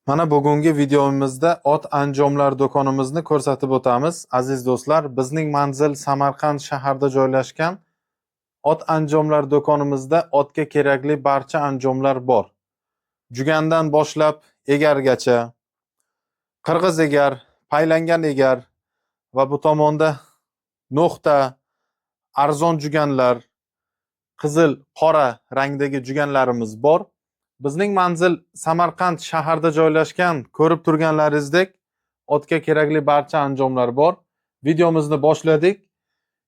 Mana bugungi videomizda ot anjomlar do'konimizni ko'rsatib o'tamiz. Aziz do'stlar, bizning manzil Samarqand shaharida joylashgan. Ot anjomlar do'konimizda otga kerakli barcha anjomlar bor. Jugandan boshlab egargacha, qirg'iz egar, paylangan egar va bu tomonda no'xta, arzon juganlar, qizil, qora rangdagi juganlarimiz bor. Bizning manzil Samarqand shaharida joylashgan. Ko'rib turganlaringizdek, otga kerakli barcha anjomlar bor. Videomizni boshladik.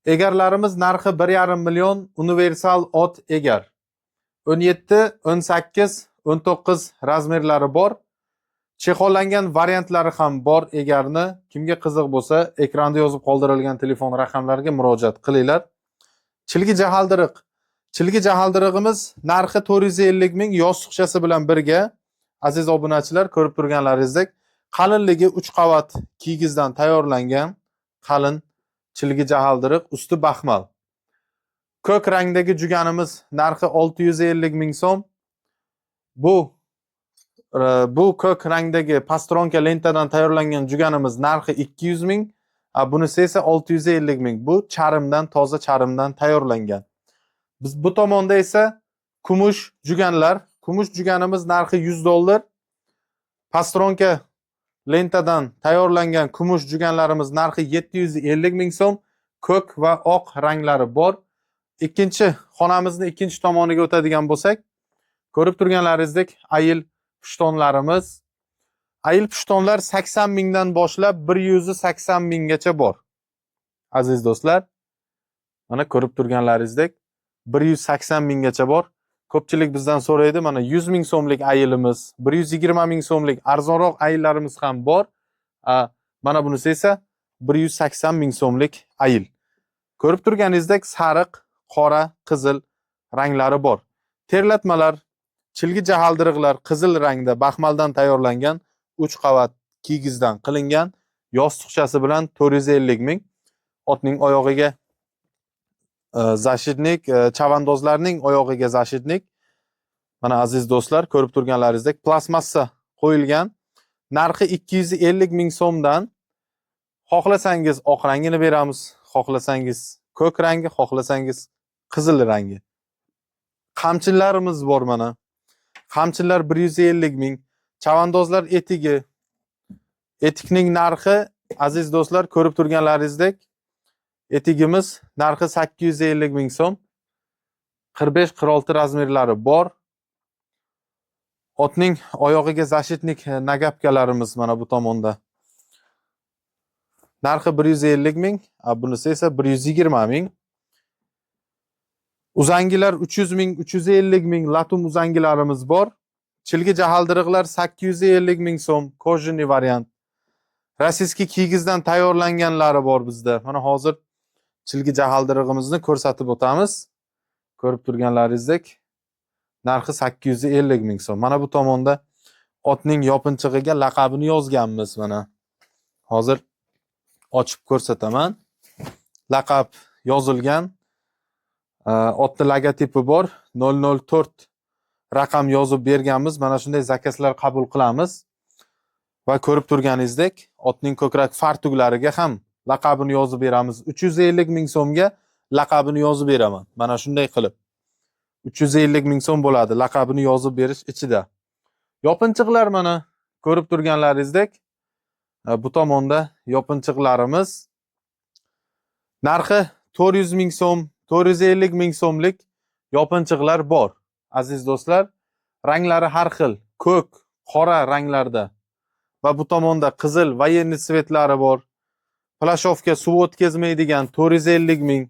Egarlarimiz narxi 1,5 million, universal ot egar. 17, 18, 19 razmerlari bor. Chexollangan variantlari ham bor egarni. Kimga qiziq bo'lsa, ekranda yozib qoldirilgan telefon raqamlariga murojaat qilinglar. Chilgi jahaldiriq. Chilgi jahaldirig'imiz narxi 450 ming, yostiqchasi bilan birga. Aziz obunachilar, ko'rib turganlaringizdek, qalinligi 3 qavat kiygizdan tayyorlangan qalin chilgi jahaldiriq, usti baxmal. Ko'k rangdagi juganimiz narxi 650 ming so'm. Bu ko'k rangdagi pastronka lentadan tayyorlangan juganimiz narxi 200 ming, bunisi esa 650 ming. Bu charmdan, toza charmdan tayyorlangan. Biz bu tomonda esa kumush juganlar. Kumush juganimiz narxi 100 dollar. Pastronka lentadan tayyorlangan kumush juganlarimiz narxi 750 ming so'm. Ko'k va oq ranglari bor. Ikkinchi xonamizni ikkinchi tomoniga o'tadigan bo'lsak, ko'rib turganlaringizdek, ayil pushtonlarimiz. Ayil pushtonlar 80 mingdan boshlab 180 minggacha bor. Aziz do'stlar, mana ko'rib turganlaringizdek 180 minggacha bor. Ko'pchilik bizdan so'raydi, mana 100 ming so'mlik ayilimiz, 120 ming so'mlik arzonroq ayillarimiz ham bor. Mana bunisi esa 180 ming so'mlik ayil. Ko'rib turganingizdek, sariq, qora, qizil ranglari bor. Terlatmalar, chilgi jahaldiriqlar qizil rangda baxmaldan tayyorlangan, 3 qavat kiygizdan qilingan, yostiqchasi bilan 450 ming. Otning oyog'iga защитник, chavandozlarning oyog'iga защитник. Mana, aziz do'stlar, ko'rib turganlaringizdek, plastmassa qo'yilgan. Narxi 250 ming so'mdan. Xohlasangiz oq rangini beramiz, xohlasangiz ko'k rangi, xohlasangiz qizil rangi. Qamchinlarimiz bor mana. Qamchinlar 150 ming. Chavandozlar etigi. Etikning narxi, aziz do'stlar, ko'rib turganlaringizdek, etigimiz narxi 850 ming so'm. 45-46 razmerlari bor. Otning oyog'iga защитник нагапка larimiz mana bu tomonda. Narxi 150 ming, bunisi esa 120 ming. Uzangilar 300 ming, 350 ming latum uzangilarimiz bor. Chilgi jahaldiriqlar 850 ming so'm, кожаный variant. Российский kiygizdan tayyorlanganlari bor bizda. Mana hozir chilgi jahaldirig'imizni ko'rsatib o'tamiz. Ko'rib turganlaringizdek, narxi 850 ming so'm. Mana bu tomonda otning yopinchig'iga laqabini yozganmiz mana. Hozir ochib ko'rsataman. Laqab yozilgan. Otni logotipi bor. 004 raqam yozib berganmiz. Mana shunday заказ lar qabul qilamiz. Va ko'rib turganingizdek, otning ko'krak fartuklariga ham laqabini yozib beramiz. 350 ming so'mga laqabini yozib beraman. Mana shunday qilib. 350 ming so'm bo'ladi laqabini yozib berish ichida. Yopinchiqlar, mana ko'rib turganlaringizdek, bu tomonda yopinchiqlarimiz narxi 400 ming so'm, 450 ming so'mlik yopinchiqlar bor. Aziz do'stlar, ranglari har xil, ko'k, qora ranglarda va bu tomonda qizil военный цвет lari bor. Плащёвка suv o'tkazmaydigan 450 ming.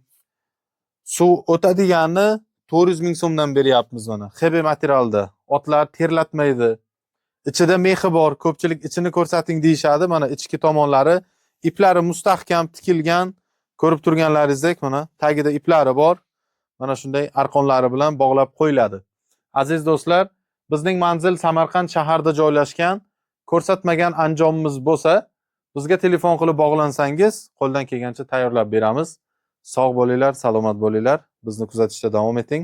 Suv o'tadigani 400 ming so'mdan beryapmiz mana. XB materialda. Otlar terlatmaydi. Ichida мех i bor. Ko'pchilik ichini ko'rsating deyishadi. Mana ichki tomonlari, iplari mustahkam tikilgan. Ko'rib turganlaringizdek, mana tagida iplari bor. Mana shunday arqonlari bilan bog'lab qo'yiladi. Aziz do'stlar, bizning manzil Samarqand shaharida joylashgan. Ko'rsatmagan anjomimiz bo'lsa, bizga telefon qilib bog'lansangiz, qo'ldan kelgancha tayyorlab beramiz. Sog' bo'linglar, salomat bo'linglar. Bizni kuzatishda davom eting.